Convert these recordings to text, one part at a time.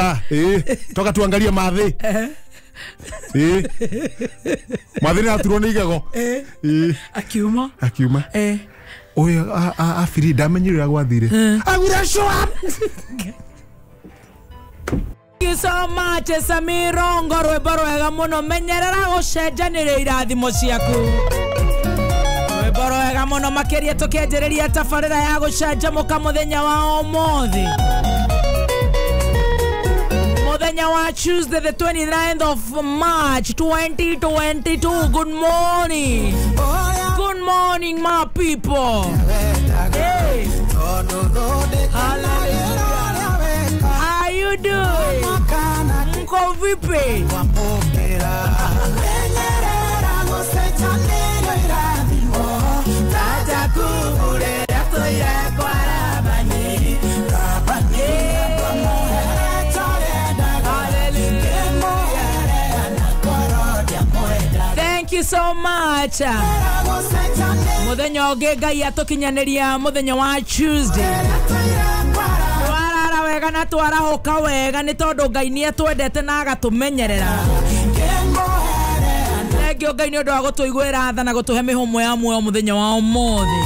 Toka, toka tuangalie mathi. Mathi nĩ aturwo nĩ igego. Akiuma. Akiuma. Oyo afiri ndamenyire ũrĩa gwathire. I will show up. Thank you so much Samiro ngo rwĩmbo rwega mũno menyerera gũcenjanĩria irathimo ciaku. Rwĩmbo rwega mũno makĩria tũkĩanjĩrĩria tabarĩra ya gũcanjamũka mũthenya wa ũmũthĩ. Mũthenya wa Tuesday the 29th of March 2022. Good morning. Good morning my people. Hey. Hallelujah. How you doing? Mko vipi? Thank you so much. Muthenya ũngĩ Ngai atũkinyanĩria muthenya wa Tuesday. Twarara wega na twarahoka wega nĩ tondũ Ngai nĩ atwendete na agatũmenyerera. Thank you Ngai nĩ ũndũ wa gũtũiguĩra tha na gũtũhe mĩhũmũ ya muoyo mũthenya wa ũmũthĩ.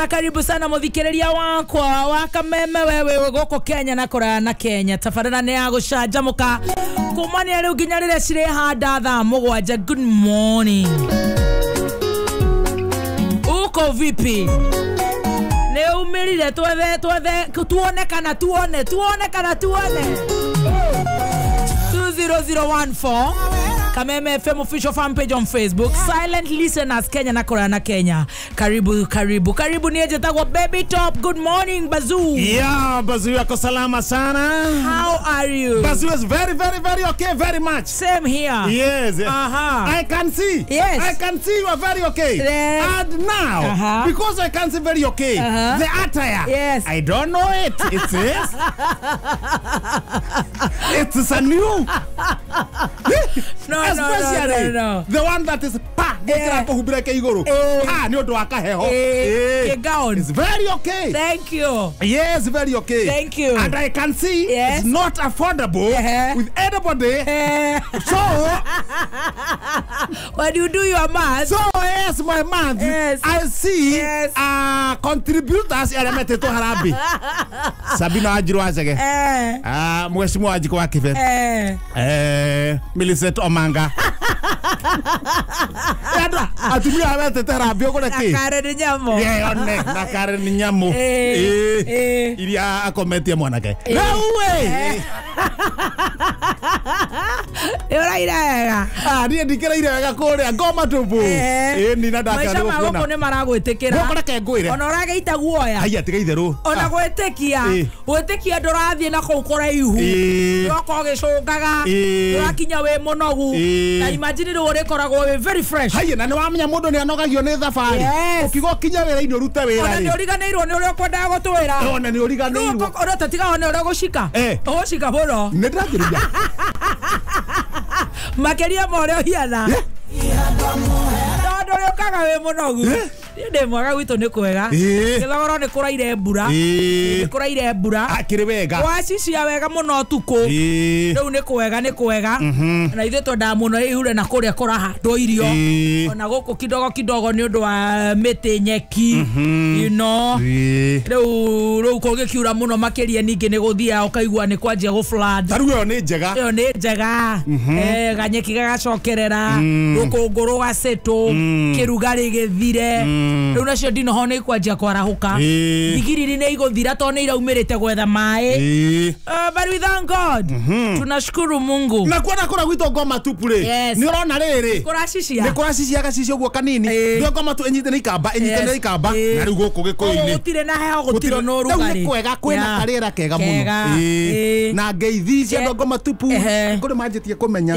Karibu sana muthikiriria wakwa wa Kameme wewe gũkũ Kenya na kũraya na Kenya. Tabarĩra nĩ ya gũcanjamũka kumania rĩu nginya rĩrĩa cirĩhanda thaa mũgwanja. Good morning. Uko vipi? Nĩ umĩrire twethe tuone kana tuone 20014 Kameme FM official fan page on Facebook. Silent listeners Kenya na kũraya na Kenya. Karibu karibu karibu. Niye jetagwa Baby Top. Good morning Bazoo. Yeah, Bazoo yako salama sana. How are you? Bazoo is very very very okay, very much. Same here. Yes. Uh-huh. I can see. Yes. I can see you are very okay. Yes. And now, because I can see very okay, the attire. Yes. I don't know it. It is. It is a new. No, especially no. The one that is pa Yeah. Pa ni ũndũ wa kaheho. Gown. It's very okay. Thank you. Yes, very okay. Thank you. And I can see yes. It's not affordable with anybody. So when you do your math. So yes, my math. Yes. I see yes. Contributors arĩa metĩtwo harambee. Sabina Wanjiru wa Chege. Mheshimiwa Wanjikũ wa Kibe. Millicent Omanga. Atumia arĩa metĩte harambee ũgũre kĩ? Na Karen Nyamu. Yeah, one, na Karen Nyamu. Iria akometie mwanake. Rĩu ĩ. Nĩ ũraire wega. Niĩ ndikĩraire wega kũrĩa ngoma tupu. Ĩni na ndakĩra Maica ma gũkũ nĩ maragwĩtĩkĩra. Gũkũ reke ngwĩre. Ona ũragĩita guoya. Haiya tiga itherũ. Ona gwĩtĩkia. Gwĩtĩkia ndũrathiĩ na kũu kũraihu. Ũroka ũgĩcũngaga. Ũrakinya wĩ mũnogu. Na imagine rĩu ũrĩkoragwo wĩ very fresh. Haiya na nĩ wamenya mũndũ nĩ anogagio nĩ thabarĩ. Ũkiuga ũkinye wĩra-inĩ ũrute wĩra rĩ. Ona nĩ ũriganĩirwo nĩ ũrĩa ũkwendaga gũtwĩra. Ona nĩ ũriganĩirwo. Ona tatiga one ũrĩa ũgũcika. Ũgũcika mũno. Nĩ ndĩranjĩrĩria. Makĩria ma ũrĩa ũhiana. Tondũ ũrĩũkaga wĩ mũnogu. Niĩ ndĩ mwega gwitũ nĩ kwega. Gĩthogoro nĩ kũraire mbura. Nĩ kũraire mbura. Akĩrĩ wega. Wacicia wega mũno ũtukũ. Rĩu nĩ kwega nĩ kwega. Na ithuĩ twendaga mũno ĩhure na kũrĩa kũrahandwo irio. Ona gũkũ kidogo kidogo nĩ ũndũ wa mĩtĩ nyeki. You know. Rĩu kũngĩkiura mũno makĩria ningĩ nĩ gũthiaga ũkaigua nĩ kwanjia gũ flood. Ta rĩu ĩyo nĩ njega. Ĩyo nĩ njega. Ganyeki gagacokerera. Rũkũngũ rũgacĩtũ. Kĩrugarĩ gĩthire. Rĩu nacio ndinoho nĩ ikwanjia kwarahũka. Thigiriri nĩ igũthira tondũ nĩ iraumĩrĩte gwetha maĩ. But we thank God. Tunashukuru Mungu. Na kuona kũrĩa gwitũ ngoma tupu rĩ. Nĩ ũrona rĩrĩ. Kũracicia. Nĩ kũracicia gacicio ũguo kanini. Ndio ngoma tu ĩnyitĩ nĩ ikamba, ĩnyitĩ nĩ ikamba. Na rĩu gũkũ gĩkũyũ-inĩ. Gũtirĩ na heho gũtirĩ na ũrugarĩ. Rĩu nĩ kwega kwĩna karĩera kega mũno. Na ngeithi cia andũ ngoma tupu. Kũrĩ manjĩtie kũmenya.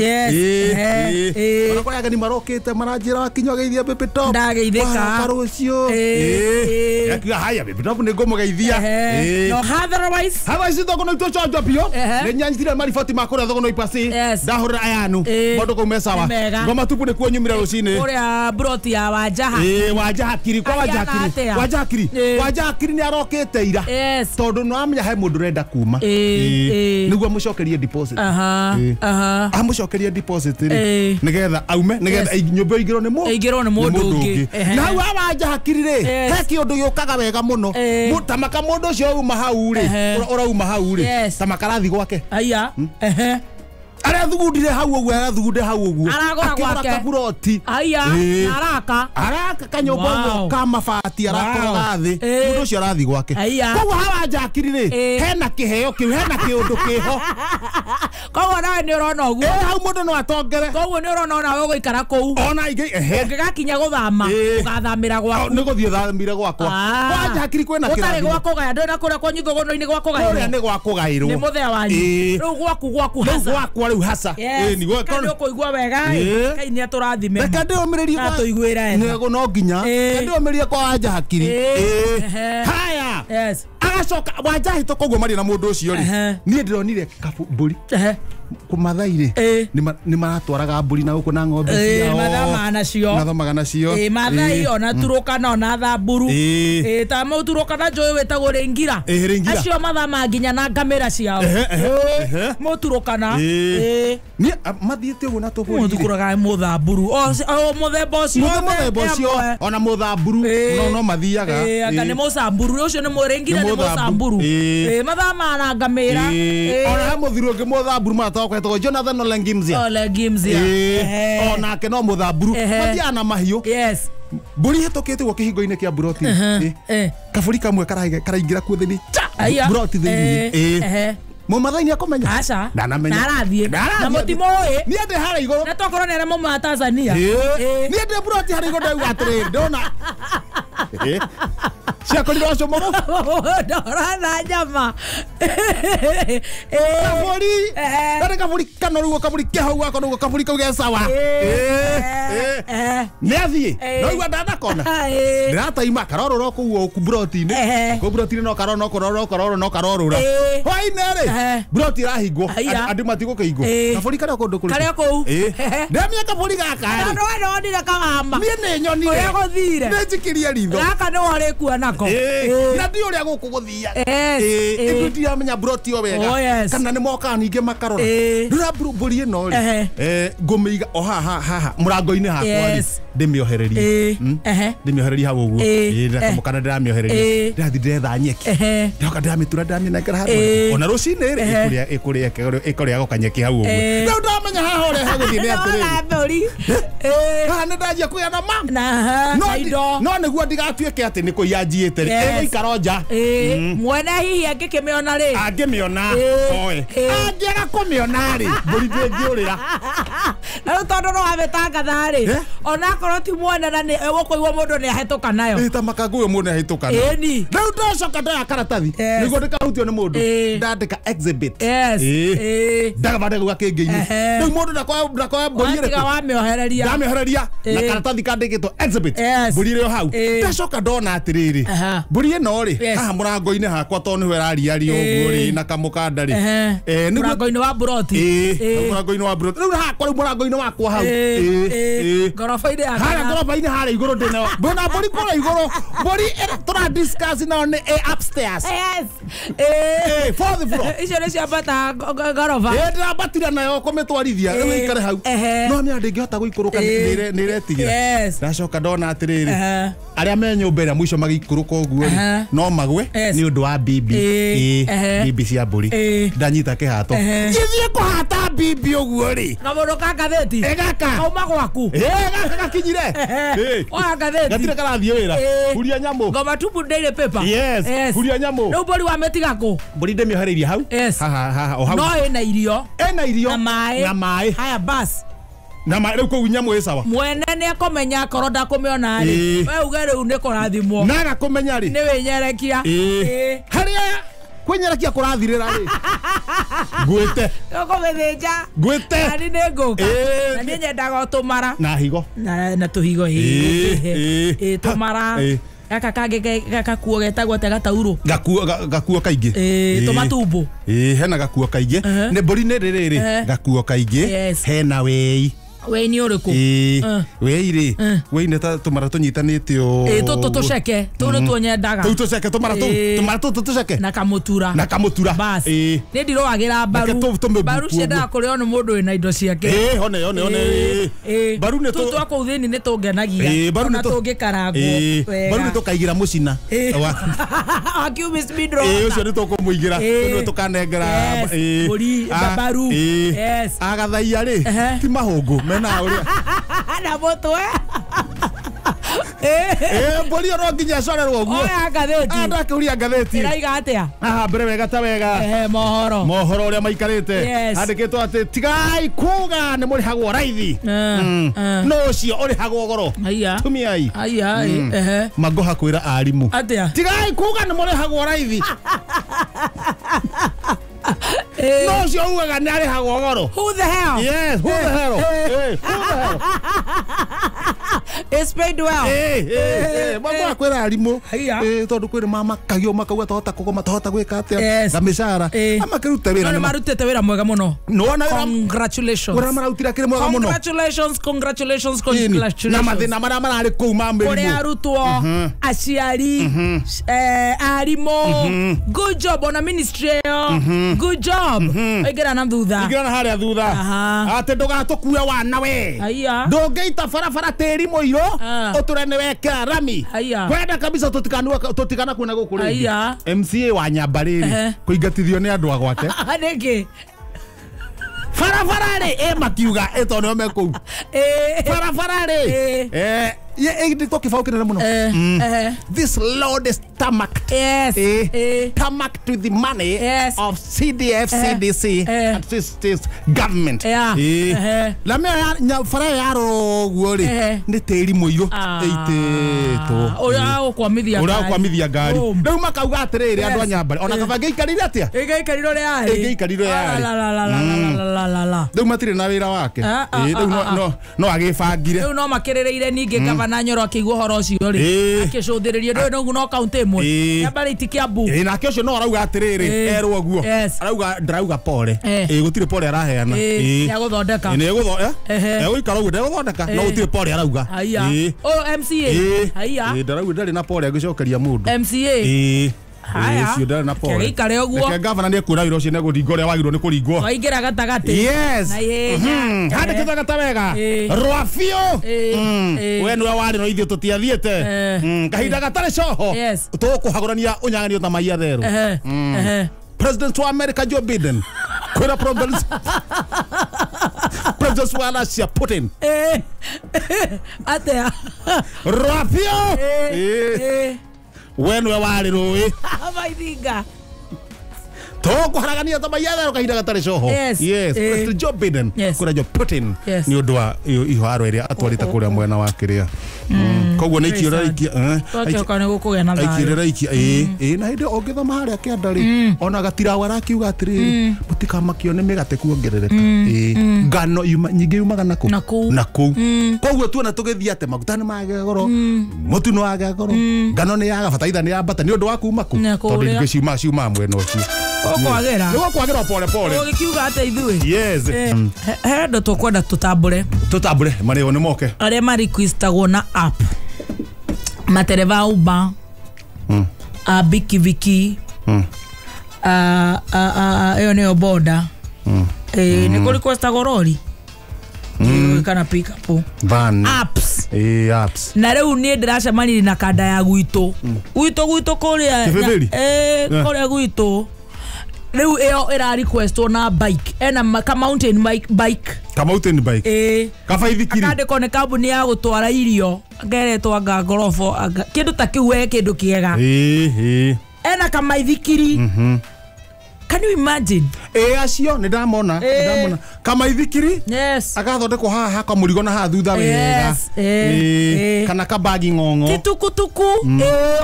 Ona kũrĩa ageni marokĩte maranjĩra wakinya ũgeithie Baby Top. Ndageithĩka. rũciũ. Akiuga haya Baby Top nĩ ngũmũgeithia. No otherwise Otherwise thoko no itũ chonjo biũ. Nĩ nyanyitire mariboti ma kũrĩa thoko no ipasi. Ndahũrĩra ayanu. Maũndũ kũu me sawa. Ngoma tupu nĩ kuo nyumire rũcinĩ. Kũrĩa broti ya Wanjaha. Wanja Hakiri kwa Wanja Hakiri. Wanja Hakiri. Wanja Hakiri nĩ arokĩte ira. Tondũ no amenya he mũndũ ũrenda kuma. Nĩguo amũcokerie deposit. Amũcokerie deposit rĩ nĩgetha aume nĩgetha nyũmba ĩingĩrwo nĩ mũndũ. Ĩingĩrwo nĩ mũndũ ũngĩ. Na hau Wanja Hakiri rĩ he kĩũndũ gĩũkaga wega mũno. Tamaka mũndũ ũcio auma hau rĩ ũrauma hau rĩ tamaka arathi gwake. Aya. Arathugundire hau ũguo arathugundire hau ũguo aragũra gwake kaburoti. Aya araka araka kanyũmba ũguo ka mabati arakoroga thĩ mũndũ ũcio arathi gwake. Koguo hawa Wanja Hakiri rĩ hena kĩheo kĩu hena kĩũndũ kĩho. Koguo nawe nĩ ũrona ũguo hau mũndũ no atongere. Koguo nĩ ũrona onawe ũgũikara kũu ona ingĩ ũngĩgakinya gũthama ũgathamĩra gwaku. Nĩ gũthiĩ thamire gwakwa. Wanja Hakiri kwĩna kĩrathimo ũtarĩ gwa kũgaya ndũĩ na kũrĩa kwanyu thũgũnũ-inĩ gwa kũgaĩrwo. Kũrĩa nĩ gwa kũgaĩrwo nĩ mũthea wanyu rĩu gwaku gwaku hasa gwakwa rĩu hasa. Ni gwakwa nĩ ũkũigua wega Ngai nĩ atũrathime. Reke ndĩũmĩrĩrie na tũiguĩre nego no nginya reke ndĩũmĩrĩrie kwa Wanja Hakiri. Haya agacoka Wanja hĩtũka ũguo marĩ na mũndũ ũcio rĩ niĩ ndĩronire mbũri kũmathai rĩ nĩ maratwaraga mbũri na gũkũ na ng'ombe ciao mathamaga nacio mathamaga nacio Mathai ona Turukana ona Thamburu ta mũturukana njũĩ wĩtagwo Rĩngira acio mathamaga nginya na ngamĩra ciao mũturukana niĩ mathiĩte ũguo na tũbũri mũthukũraga mũthamburu o mũthemba ũcio mũthemba ũcio ona mũthamburu no mathiaga anga nĩ mũcamburu ũcio nĩ Rĩngira nĩ mũcamburu mathamaga na ngamĩra ona he mũthuri ũngĩ mũthamburu matoko Jonathan Ole Ngimzia. Ole Ngimzia. Onake no mũthamburu mathiaga na mahiũ. Yes. Mbũri hĩtũkĩte ũguo kĩhingo-inĩ kĩa mburoti kabũri kamwe karaingĩra kuo thĩinĩ mburoti thĩinĩ mũmathai nĩ akũmenya. Aca ndanamenya ndarathiĩ na mũtimũĩ niĩ ndĩ harĩa igũrũ na tokorwo nĩ arĩa maumaga Tanzania niĩ ndĩ mburoti harĩa igũrũ ndauga atĩrĩrĩ ndona ciakorirwo ũcio mũno ndorana nyama kabũri karĩ kabũri kanoru ũguo kabũri kehau gako nĩguo kabũri kau ge sawa nĩ athiĩ no igua ndanakona ndĩrataima karorũra kũu mburoti-inĩ kũu mburoti-inĩ no karorũra no karorũra karorũra no karorũra hwaĩ-inĩ rĩ mburoti ĩrahingwo andũ matigũkĩhingwo kabũri karĩ o kũndũ kũrĩkũ karĩ o kũu ndemia kabũri gaka rĩ tondũ we nĩwonire kawamba niĩ nĩ nyonire ũrĩa gũthire nĩ njikirie ritho gaka nĩwe ũrĩkua nako na ndi ũrĩa gũkũ gũthiaga ithuĩ ndiramenya mburoti o wega kana nĩ mokaga ningĩ makarora rĩrĩa mbũri ĩno rĩ ngũmĩiga o haha haha mũrango-inĩ hakwa rĩ ndĩmĩohererie ndĩmĩohererie hau ũguo ndakamũkana ndĩramĩohereria ndĩrathiĩ ndĩretha nyeki ndoka ndĩramĩtura ndĩramĩnengera handũ ona rũcinĩ rĩ ĩkũrĩa kanyeki hau ũguo rĩu ndamenya haha ũrĩa hagũthiĩ nĩ atĩrĩrĩ haha nĩ ndanjia kũgĩa na ma no nĩguo ndigatuĩke atĩ nĩ kũiya njiĩte rĩ ĩgũikara o nja mwene hihi angĩkĩmĩona rĩ angĩmĩona oe angĩaga kũmĩona rĩ mbũri ndĩngĩũrĩra na rĩu tondũ no wamĩtangatha rĩ onakorwo ti mwene na nĩ ũkũigua mũndũ nĩ ahĩtũka nayo ta makangũ ũyũ mũndũ nĩ ahĩtũka nayo ĩni rĩu ndacoka ndoya karatathi nĩguo ndĩkahutio nĩ mũndũ ndandĩka exhibit ndagabanda gau gakĩngĩ-inĩ rĩu mũndũ ndakoya mbũri ĩrĩkũ watiga wamĩohereria ndamĩohereria na karatathi kandĩkĩtwo exhibit mbũri ĩrĩ o hau ndacoka ndona atĩrĩrĩ mbũri ĩno rĩ haha mũrango-inĩ hakwa tondũ nĩho ĩrariaria ũguo rĩ na kamũkanda rĩ mũrango-inĩ wa mburoti mũrango-inĩ wa mburoti rĩu hakwa rĩu mũrango-inĩ wakwa hau ngoroba-inĩ ya harĩa ngoroba-inĩ harĩa igũrũ ndĩnayo mbona mbũri kũrĩa igũrũ mbũri tũra discuss nayo nĩ upstairs fourth floor icio nĩ ciambata ngoroba ndĩrambatire nayo kũmĩtwarithia rĩu ĩikare hau no nĩ ndĩngĩhota gũikũrũka nĩ ĩretigĩra ndacoka ndona atĩrĩrĩ arĩa me nyũmba ĩrĩa mũico magĩikũrũka ũguo rĩ no magwe nĩ ũndũ wa bibi bibi cia mbũri ndanyita kĩhato ngĩthiĩ kũhata bibi ũguo rĩ kamũndũ ka ngathĩti gaka kauma gwaku gaka gakinyire oya ngathĩti gatirĩ karathiĩ wĩra huria nyamũ ngoma tupu daily paper yes huria nyamũ rĩu mbũri wamĩtiga kũ mbũri ndĩmĩohereirie hau haha haha o hau no ĩna irio ĩna irio na maĩ na maĩ haya bas na maĩ rĩu kũu nyamũ ĩ sawa mwene nĩ akũmenya akorwo ndakũmĩona rĩ we uge rĩu nĩ kũrathimwo naga kũmenya rĩ nĩ wĩnyerekia harĩa Kwenyerakia kurathirira ri. Ngwite. Ũkũmĩthĩnja. Ngwite. Na nĩ ngũka. Na niĩ nyendaga o tũmara. Na higo. Na tũhigo ĩ. Tũmara. Gaka kangĩ gakakuo getagwo atĩa gataurũ. Gakuo kaingĩ. Tũmatumbo. Hena gakuo kaingĩ. Nĩ mbũri nĩ rĩrĩ gakuo kaingĩ. Hena wei. Wei nĩ ũrĩkũ? Wei rĩ. Wei nĩ ta tũmara tũnyitanĩte ũũ. Tũtũ tũceke. Tũu nĩtuo nyendaga. Tũu tũceke tũmara tũu. Tũmara tũtũ tũceke. Na kamũtura. Na kamũtura. Bas. Nĩ ndirũagĩra mbaru. Mbaru ciendaga kũrĩo nĩ mũndũ wĩna indo ciake. Hone hone. Mbaru nĩ tũu twa kũu thĩinĩ nĩ tũngenagia. Ona tũngĩkarangwo wega. Mbaru nĩ tũkaigĩra mũcina. Ũcio nĩ tũkũmũigĩra. Nĩwe tũkanengera. Mbũri, mbaru. Agathaia rĩ ti mahũngũ mena uria na mutwe mbũri ĩyo no nginya ĩcorerwo ũguo. Oya ngathĩti. Ndakĩũria ngathĩti. Ĩraiga atĩa? Haha mbere wega ta wega. Mohoro. Mohoro ũrĩa maikarĩte. Handĩkĩtwo atĩ tigai kuga nĩ mũrĩhagwo raithi. No ũcio ũrĩhagwo goro. Tumiai. Aya. Magoha kwĩra arimũ. Atĩa? Tigai kuga nĩ mũrĩhagwo raithi. No ũcio ugaga nĩ arĩhagwo goro. Who the hell? Yes, who the hell? Who the hell? It's paid well. Mama kwĩra arimũ. Tondũ kwĩrĩ mamakagio makauga tohota kũgoma tohota gwĩka atĩa na mĩcara. Amakĩrute wĩra. Nĩ marutĩte wĩra mwega mũno. Nĩwona wĩra. Congratulations. Ũrĩa marautire akĩrĩ mwega mũno. Congratulations, congratulations, congratulations. Na mathĩna marĩa mararĩ kũu ma mĩrimũ. Kũrĩ arutwo, aciari, arimũ. Good job ona ministry ĩyo. Good job. Ingĩra na thutha. Ingĩra na harĩa thutha. Atĩ ndũgatũkue wana we. Ndũngĩita barabara tĩri mũirũ ũtũre nĩ wekĩra rami. Kwenda kabisa tũtikana kuona gũkũ rĩngĩ. MCA wa Nyambarĩrĩ kũingatithio nĩ andũ a gwake. Nĩkĩ? Barabara rĩ makiuga tondũ nĩo me kũu. Barabara rĩ ĩndĩtwo kĩbaũ kĩnene mũno. This Lord is tarmacked. Yes. Tarmacked with the money of CDF, CDC and this government. Na bara yarorwo ũguo rĩ nĩ tĩri mũirũ ĩitĩtwo. Ũrĩa ũgũkwamithia ngari. Rĩu makauga atĩrĩrĩ andũ a Nyambarĩ ona kaba ĩngĩikarire atĩa? Ĩngĩikarire ũrĩa yarĩ. Ĩngĩikarire ũrĩa yarĩ. Rĩu matirĩ na wĩra wake. Rĩu no agĩbangire. Rĩu no makĩrĩrĩire ningĩ gavana Nyoro akĩigua ũhoro ũcio rĩ akĩcũthĩrĩria ndũĩ no no kaunti ĩmwe Nyambarĩ ti Kiambu. Nake ũcio no arauga atĩrĩrĩ erwo ũguo arauga ndarauga pole. Gũtirĩ pole araheana. Nĩegũthondeka. Egũikara ũguo ndegũthondeka no gũtirĩ pole arauga. MCA. Ndarauga ndarĩ na pole agĩcokeria mũndũ. MCA. Haya. Ũcio ndarĩ na pole. Gĩikare ũguo. Reke gavana nĩekuona wĩra ũcio nĩegũringa ũrĩa wagĩrĩirwo nĩ kũringwo. Waingĩra gatagatĩ. Yes. Na ihenya. Handĩkĩtwo gata wega. Rũa biũ. We nĩwe warĩ no ithuĩ tũtiathiĩte. Kahinda gatarĩ coho. Tũkũhagũrania ũnyang'anio ta mai atherũ. President wa America Joe Biden kwĩra President wa Russia Putin. Atĩa? Rũa biũ. We nĩwe warĩ rũĩ. Maithinga. Tũkũharagania ta mai atherũ kahinda gatarĩ coho. Yes. President Joe Biden kwĩra Joe Putin nĩ ũndũ wa iharo ĩrĩa atwarĩte kũrĩa mwena wa kĩrĩa. Koguo nĩ ikio raikia. Twakĩhoka nĩ gũkũgĩa na thayũ. Aikio raikia na hĩndĩ ũngĩthoma harĩa kĩanda rĩ ona gatiraũ arakiuga atĩrĩrĩ mũtikamakio nĩ mĩgate kuongerereka. Ngano nyingĩ yumaga na kũ? Na kũu. Koguo tuona tũgĩthiĩ atĩ maguta nĩ magĩa goro, mũtu nĩ wagĩa goro, ngano nĩ yaga, bataraitha nĩ yambata nĩ ũndũ wa kuma kũ? Tondũ ingĩ ciumaga mwena ũcio. Ũkwagĩra. Nĩ gũkwagĩra pole pole. Ũgĩkiuga atĩ ithuĩ. Yes. He andũ tũkwenda tũtambũre. Tũtambũre marĩho nĩ moke. Arĩa ma-requestagwo na app. Matereba a Uber. A bikibiki. Ĩyo nĩyo boda. Nĩ kũ-requestagwo rori. Kana pick up. Van. Apps. Apps. Na rĩu niĩ ndĩracemanirie na kanda ya gwitũ. Gwitũ kũrĩa. Kũrĩa gwitũ. Rĩu ĩyo ĩra requestwo na bike. Ena ka mountain bike. Ka mountain bike. Kabaithikiri. Akandĩkwo nĩ kambuni ya gũtwara irio. Ngeretwo anga ngorobo anga kĩndũ ta kĩu we kĩndũ kĩega. Ena kamaithikiri. Can you imagine? Acio nĩ ndamona kamaithikiri. Yes. Agathondekwo haha kamũrigo na haha thutha wega. Yes. Kana kabagi ng'ong'o. Ti tukutuku.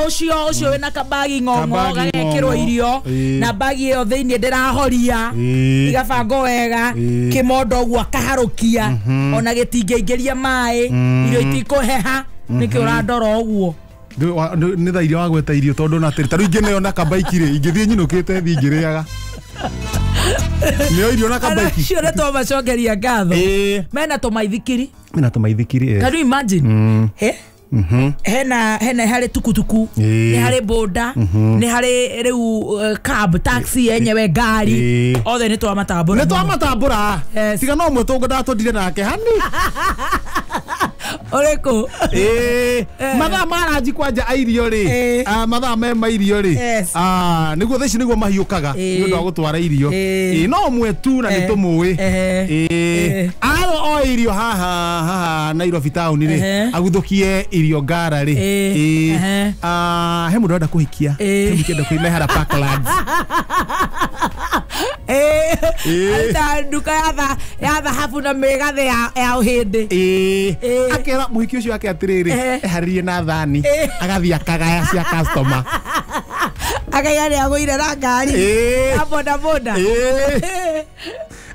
Ũcio wĩna kabagi ng'ong'o gagekĩrwo irio na bagi ĩyo thĩinĩ ndĩrahoria igabangwo wega kĩmondo ũguo akaharũkia ona gĩtingĩingĩria maĩ irio itikũheha nĩkĩo ũrandora ũguo. Nĩ tha irio wagweta irio tondũ na atĩrĩ ta rĩu ingĩ nĩyo na kabaiki rĩ ingĩthiĩ nyinũkĩte thiĩ ngĩrĩaga nĩyo irio na kabaiki. Acio nĩ twamacokeria ngatho. Mena tũmaithikiri. Mena tũmaithikiri. Can you imagine? Hena harĩ tukutuku, nĩ harĩ boda, nĩ harĩ rĩu cab taxi yenyewe ngari othe nĩ twamatambũra. Nĩ twamatambũra. Tiga no ũmwe tũngĩndatũndire nake hani. Ũrĩkũ? Mathaa ma ranji kwanja a irio rĩ, mathaa me ma irio rĩ, nĩguo thaa ici nĩguo mahiũkaga nĩ ũndũ wa gũtwara irio. No ũmwe tu na nĩ tũmũĩ. Aro o irio haha haha Nairobi town rĩ, aguthũkie irio ngara rĩ. He mũndũ ũrenda kũhikia, he mũndũ ũrenda kũhikia Parklands. Aruta nduka ya thahabu na mĩgathe ya ũhĩndĩ. Akera mũhiki ũcio ake atĩrĩrĩ eharĩrie na thani agathiĩ akagaya cia customer. Akaiga nĩ agũire na ngari ya boda boda.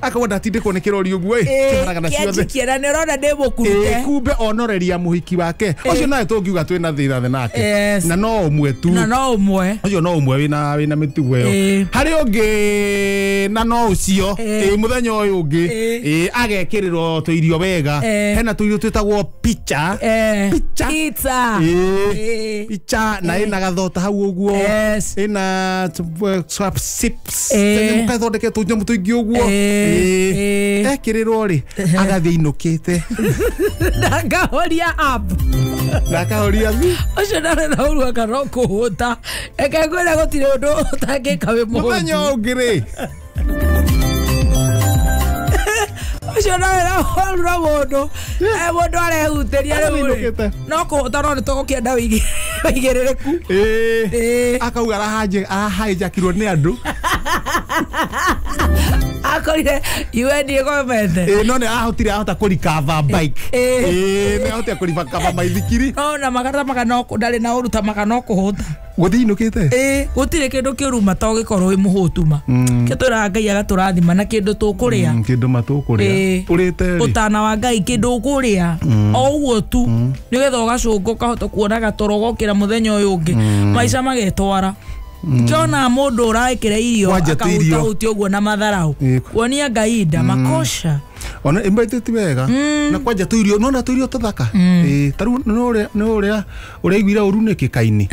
Akauga ndatindĩkwo nĩ kĩrori ũguo kĩharagana ciothe. Kĩanjikia na nĩ ũrona ndĩ mũkurute. Kumbe onoreria mũhiki wake ũcio nawe tũngiuga twĩna thĩna nake na no ũmwe tu. Na no ũmwe. Ũcio no ũmwe wĩna mĩtugo ĩyo. Harĩ ũngĩ na no ũcio mũthenya ũyũ ũngĩ agekĩrĩrwo tũirio wega. Hena tũirio twĩtagwo picha. Pizza. Picha na ĩna gathota hau ũguo. Ĩna chips. Mũkathondeke tũnyamũ tũingĩ ũguo. Ekĩrĩrwo rĩ agathiĩ inũkĩte na ngahoria app na akahoria thi ũcio ndarĩ na ũru anga no kũhũta. Reke ngwĩre gũtirĩ ũndũ ũtangĩka wĩ mũhũtu. Mũthenya ũngĩ rĩ ũcio ndarĩ na ũru na mũndũ mũndũ arehutĩria rĩu rĩ no kũhũta no nĩ tũgũkĩenda wĩigĩrĩrĩku. Akauga arahaĩjakirwo nĩ andũ. Akorire UN ĩgomete. No nĩ ahotire ahota kũrikava bike. Nĩ ahotire kũrikava maithikiri. No na magatamaga no ndarĩ na ũru tamaga no kũhũta. Gũthiĩ inũkĩte? Gũtirĩ kĩndũ kĩũru ma to gĩkorwo wĩ mũhũtu ma. Kĩo twĩraga Ngai agatũrathima na kĩndũ tũkũrĩa. Kĩndũ ma tũkũrĩa. Ũrĩte rĩ? Ũtana wa Ngai kĩndũ ũkũrĩa. O ũguo tu nĩgetha ũgacũnga ũkahota kuona gatoro gokĩra mũthenya ũyũ ũngĩ. Maica magetwara. Ukiona mũndũ ũraĩkĩra irio akahutahutia ũguo na matharau wonia Ngai nda makosha ona imbaite ti wega na kwanja tũirio nona tũirio tũthaka ta rĩu nĩ ũrĩa ũraiguire ũru nĩkĩ Kaini.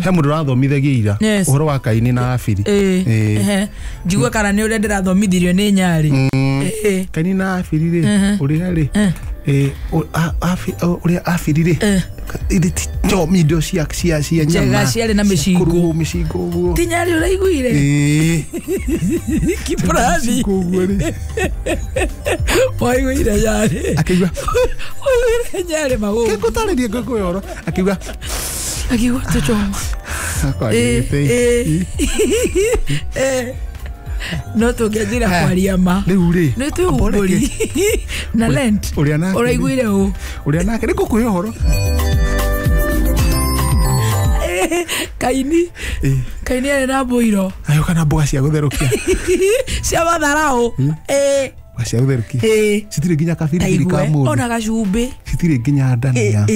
He mũndũ ũrathomithagia ira ũhoro wa Kaini na Abiri. Njigue kana nĩ ũrĩa ndĩrathomithirio nĩ Nyarĩ. Kaini na Abiri rĩ ũrĩa rĩ ũrĩa Abiri rĩ ti indo cia nyama njega ciarĩ na mĩcingo mĩcingo ũguo ti Nyarĩ ũraiguire Kiprani waiguire Nyarĩ akĩigua waiguire Nyarĩ magũrũ kĩngũtarĩrie ngũkũyũ ũhoro akiuga tũchoma no tũngĩanjĩra kwaria ma rĩu rĩ nĩ twĩhumbũri na Lent ũraiguire ũ ũrĩa nake nĩ ngũkũhe ũhoro. Kaini Kaini arĩ na mbũiro agĩũka na mboga cia gũtherũkia cia matharau. Mboga cia gũtherũkia citirĩ nginya kabiribiri ka mũndũ ona gacumbĩ citirĩ nginya ndania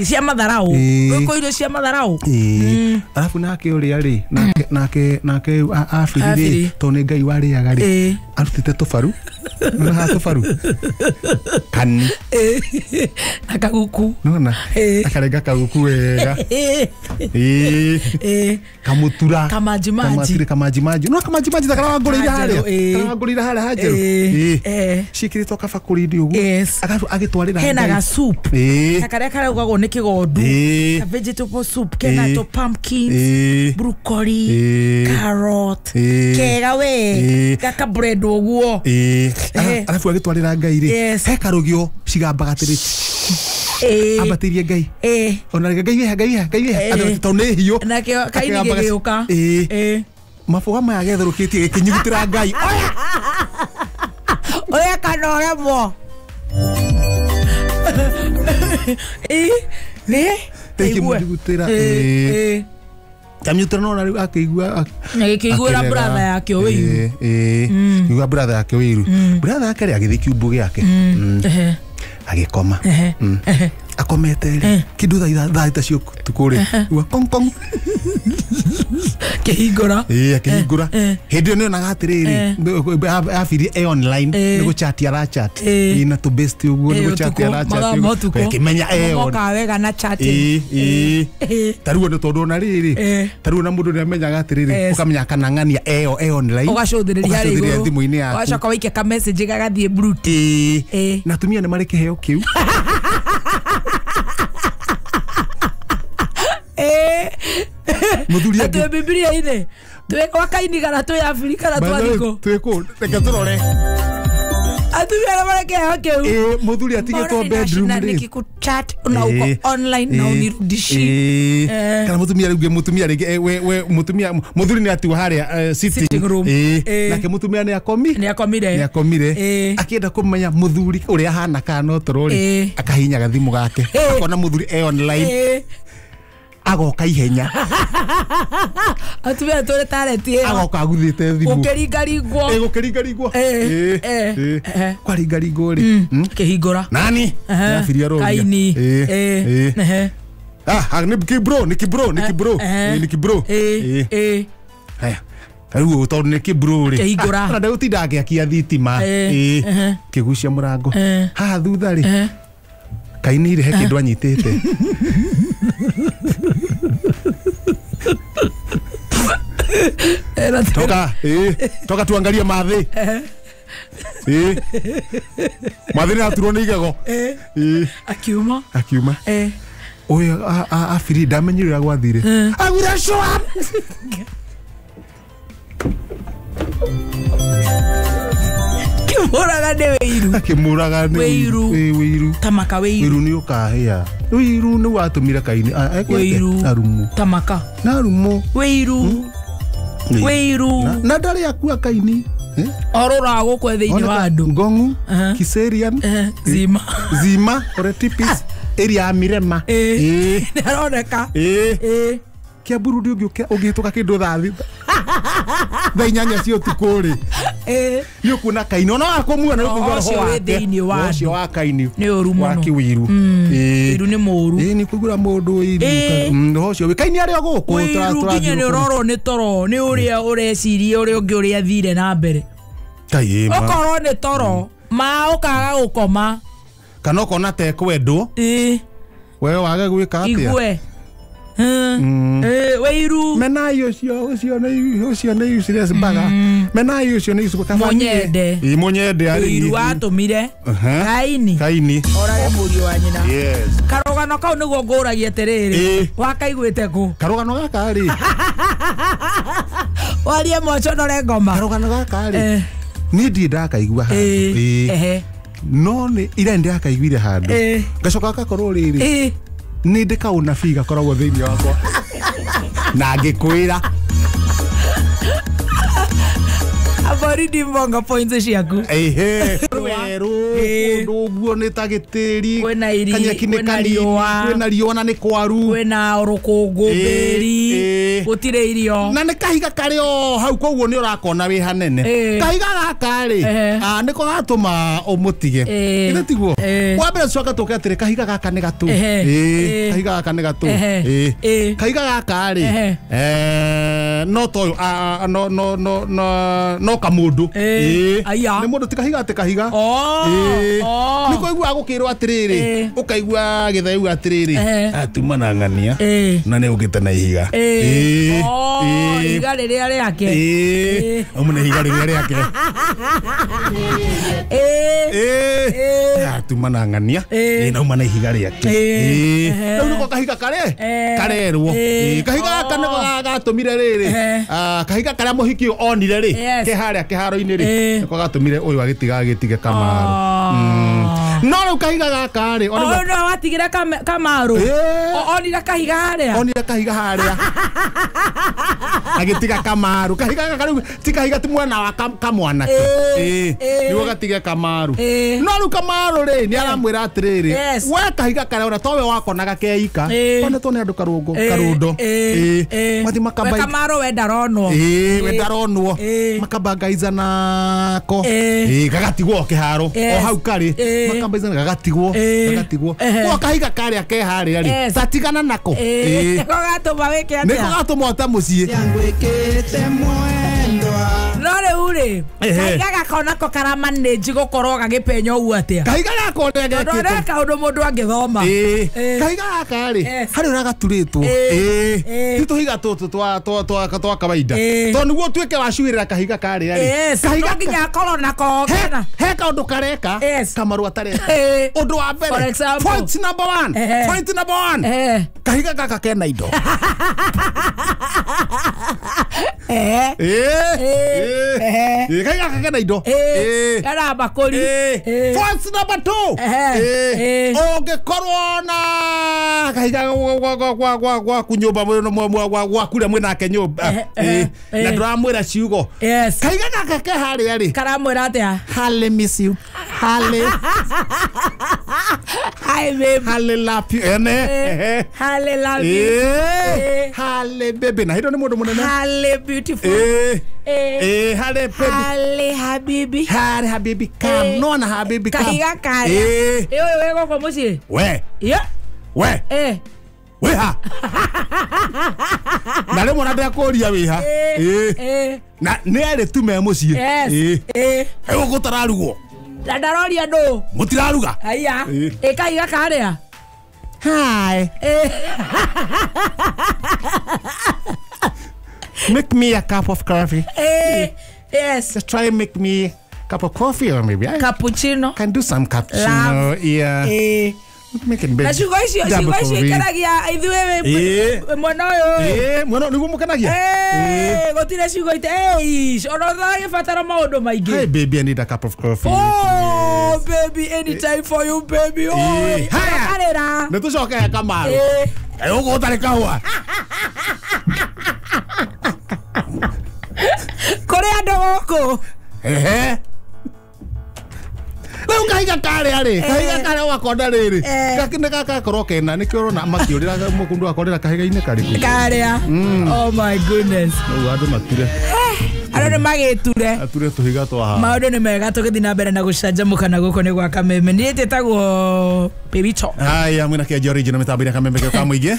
cia matharau gwĩkwo irio cia matharau. Arabu nake ũrĩa rĩ nake Abiri rĩ tondũ nĩ Ngai warĩaga rĩ arutĩte tũbaru nona haha tũbaru kani na kaguku nona akarenga kaguku wega kamutura kamajimaji kamajimaji no kamajimaji ta karĩa wangũrĩire harĩa karĩa wangũrĩire harĩa hanjerũ ciĩkĩrĩtwo kabakũri-inĩ ũguo arabu agĩtwarĩra hena ga soup karĩa karaugagwo nĩ kĩgondu ka vegetable soup kena to pumpkins broccoli carrot kega we gaka bread ũguo arabu agĩtwarĩra Ngai rĩ he karũgio cigambaga atĩrĩ ambatĩrie Ngai ona Ngai Ngai Ngai Ngai tondũ nĩ hiũ nakĩo Kaini gĩgĩũka Maboga maya getherũkĩtie gĩkĩnyugutĩra Ngai. Oya. Oya kanore mo. Nĩ Ĩkĩmũnyugutĩra. Kamyutĩra no rĩu akĩigua agĩkĩiguĩra brother yake ũiru. Igua brother yake ũiru. Brother yake rĩ agĩthiĩ kiumbu gĩake. Agĩkoma. Akomete rĩ kĩndũ thaa thita cia ũtukũ rĩ igua kong kong. Kĩhingũra. Akĩhingũra. Hĩndĩ ĩyo nĩonaga atĩrĩrĩ abirie e online nĩ gũchat arachat. Na tũ best ũguo nĩ gũchat arachat. Akĩmenya e on. Moka wega na chatting. Ta rĩu nĩ tondũ ona rĩrĩ ta rĩu ona mũndũ nĩamenyaga atĩrĩrĩ ũkamenya kana ng'ania e online. Ũgacũthĩrĩria harĩa igũrũ. Thimũ-inĩ yaku. Ũgacoka waikia ka message gagathiĩ blue tick. Na atumia nĩ marĩ kĩheo kĩu. Muthuri atwe Biblia-inĩ twĩ kwa Kaini kana twĩ Afrika na twathikũ twĩ reke tũrore atumia arĩa marĩ kĩheo kĩu. Muthuri atigĩtwo bedroom rĩ nikikuchat na uko online na unirudishi. Kana mutumia rĩngĩ mutumia rĩngĩ we mutumia muthuri nĩ atigwo harĩa sitting room nake mutumia nĩ akomi nĩ akomire nĩ akomire akĩenda kũmenya muthuri ũrĩa ahana kana no toro rĩ akahinya gathimũ gake akona muthuri e online agoka ihenya. Atumia tũrĩ talent ĩyo agoka aguthĩte thimũ gũkĩringaringwo gũkĩringaringwo kwaringaringwo rĩ kĩhingũra nani abiria rũria Kaini nĩ kibro nĩ kibro nĩ kibro nĩ kibro haya rĩu tondũ nĩ kibro rĩ kĩhingũra na ndegũtinda agĩakia thitima kĩgucia mũrango haha thutha rĩ Kaini rĩ he kĩndũ anyitĩte. Toka, toka tuangalie mathi. Mathi nĩ aturwo nĩ igego. Akiuma. Akiuma. Ũyũ abiri ndamenyire ũrĩa gwathire. Augire show up. Kĩmũraga nĩ wĩiru. Akĩmũraga nĩ wĩiru. Wĩiru. Tamaka wĩiru. Wĩiru nĩ ũkahĩa. Wĩiru nĩ watũmire Kaini. Wĩiru. Arumu. Tamaka. Na arumu. Wĩiru. Wĩiru. Na ndarĩ akua Kaini. Orora gũkũ thĩinĩ wa andũ. Ngongu, Kiserian, Zima. Zima, Oretipis, area ya Mirema. Nĩ aroneka. Kĩamburu ũngĩhĩtũka kĩndũ thaa thaa inyanya cia ũtukũ rĩ nĩ ũkuona Kaini ona wakũmuona nĩ ũkũigua roho wake ũcio wa Kaini nĩ ũru mũno wa kĩwĩiru. Wĩiru nĩ mũũru. Nĩ kũigua mũndũ wĩiru roho ũcio Kaini arĩ o gũkũ wĩiru nginya nĩ ũrorwo nĩ toro nĩ ũrĩa ũreciria ũrĩa ũngĩ ũrĩa athire na mbere. Ũkorwo nĩ toro ma ũkaga gũkoma kana ũkona ta ekwendwo wewe wage gwĩka atĩa igue wĩiru menai ũcio ũcio nĩ ũcio nĩ useless baga menai ũcio nĩ useless mũnyende mũnyende arĩ wĩiru watũmire Kaini Kaini orage mũriũ wa nyina. Yes. Karũgano kau nĩguo ngũragia atĩrĩrĩ wakaiguĩte kũ karũgano gaka rĩ warie moconore ngoma karũgano gaka rĩ niĩ ndirĩ ndakaigua handũ no nĩ ira ndĩrakaiguire handũ ngacoka gakorwo rĩrĩ nĩ ndĩ kaũnabii gakoragwo thĩinĩ wakwa na ngĩkwĩra Aboridi mbonga points ciaku. Werũ kũndũ ũguo nĩ ta gĩtĩri kanyeki nĩ kanini kwĩna riũa na nĩ kwaru kwĩna rũkũngũ mbĩri gũtirĩ irio na nĩ kahiga karĩ o hau koguo nĩ ũrakona wĩ hanene kahiga gaka rĩ nĩko gatũma ũmũtige githĩ tiguo wa mbere coka tũke atĩrĩ kahiga gaka nĩ gatũ kahiga gaka nĩ gatũ kahiga gaka rĩ no toyũ no no no no kamundu nĩ mũndũ ti kahiga atĩ kahiga nĩ kũigua gũkĩrwo atĩrĩrĩ ũkaigua gĩthaigu atĩrĩrĩ atuma na ng'ania na nĩ ũkĩte na ihiga ihiga rĩrĩa rĩake auma na ihiga rĩrĩa rĩake atuma na ng'ania na auma na ihiga rĩake rĩu nĩko kahiga kare karerwo kahiga gaka nĩko gatũmire rĩrĩ kahiga karĩa mũhiki ũyũ onire rĩ ke harĩa kĩharo-inĩ rĩ nĩko gatũmire ũyũ agĩtiga agĩtige Kamaru. No rĩu kahiga gaka rĩ no watigire Kamaru onire kahiga harĩa onire kahiga harĩa agĩtiga Kamaru kahiga gaka rĩu ti kahiga ti mwana wa kamwanake nĩguo gatige Kamaru no rĩu Kamaru rĩ nĩ aramwĩra atĩrĩrĩ we kahiga karĩa ona towe wakonaga keika onetwo nĩ andũ karũngo karundo mathi makamba Kamaru we ndaronwo we ndaronwo makambangaiza nako gagatigwo kĩharo o hau karĩ makambaizana gagatigwo gagatigwo kwa kahiga karĩa ke harĩa rĩ tatigana nako nĩko gatũma wĩke atĩa nĩko gatũma ũte mũciĩ no rĩu rĩ kahiga gaka nako karamanĩnji gũkorwo gagĩpenya ũguo atĩa kahiga gaka ũrĩa gekĩte tondũ kaũndũ mũndũ angĩthoma kahiga gaka rĩ harĩ ũrĩa gaturĩtwo ti tũhiga tũtũ twa kawaida tondũ nĩguo ũtuĩke wacuĩrĩra kahiga karĩa rĩ kahiga nginya akorwo nako he kaũndũ kareka Kamaru atareka ũndũ wa mbere point number 1 point number 1 kahiga gaka kena indo kahiga gaka kena indo kena bakũri point number 2 ũngĩkorwo na kahiga gwaku nyũmba gwaku ũrĩa mwĩnake nyũmba na ndũramwĩra ciugo kahiga gaka ke harĩa rĩ karamwĩra atĩa Harley miss you Harley Hi babe Harley love you ene Harley love you Harley baby na hĩndĩ nĩ mũndũ mũnene Harley beautiful Harley baby Harley habibi Harley habibi come no na habibi come kahiga karĩa ũyũ wĩ gũkũ mũciĩ we we wĩha na rĩmwe ona ndekũria wĩha na nĩ erĩ tu me mũciĩ gũkũ tararugwo na ndaroria ndũ mũtiraruga haiya ĩ kahiga karĩa hi make me a cup of coffee yes just try and make me a cup of coffee or maybe cappuccino can do some cappuccino yeah make it na ciugo icio ikeragia ithuĩ mwena ũyũ mwena nĩguo mũkenagia gũtirĩ ciugo ite ona ũtagĩbatara maũndũ maingĩ hey baby I need a cup of coffee oh baby anytime for you baby oh haya nĩ tũcoke he Kamaru gũkũ gũtarĩ kahũa kũrĩ andũ gũkũ rĩu kahiga karĩa rĩ kahiga karĩa ũgakonda rĩrĩ nĩ gagakorwo kena nĩkĩo ũrona makĩũrĩra mũndũ akorĩra kahiga-inĩ karĩkũ karĩa oh my goodness rĩu andũ mature andũ nĩ magĩture ature tũhiga twa haha maũndũ nĩ mega tũgĩthiĩ na mbere na gũcanjamũka na gũkũ nĩ gwa Kameme niĩ njĩtagwo Baby Talk haya mwĩna Kĩanji original mĩtambo-inĩ Kameme ka mũingĩ.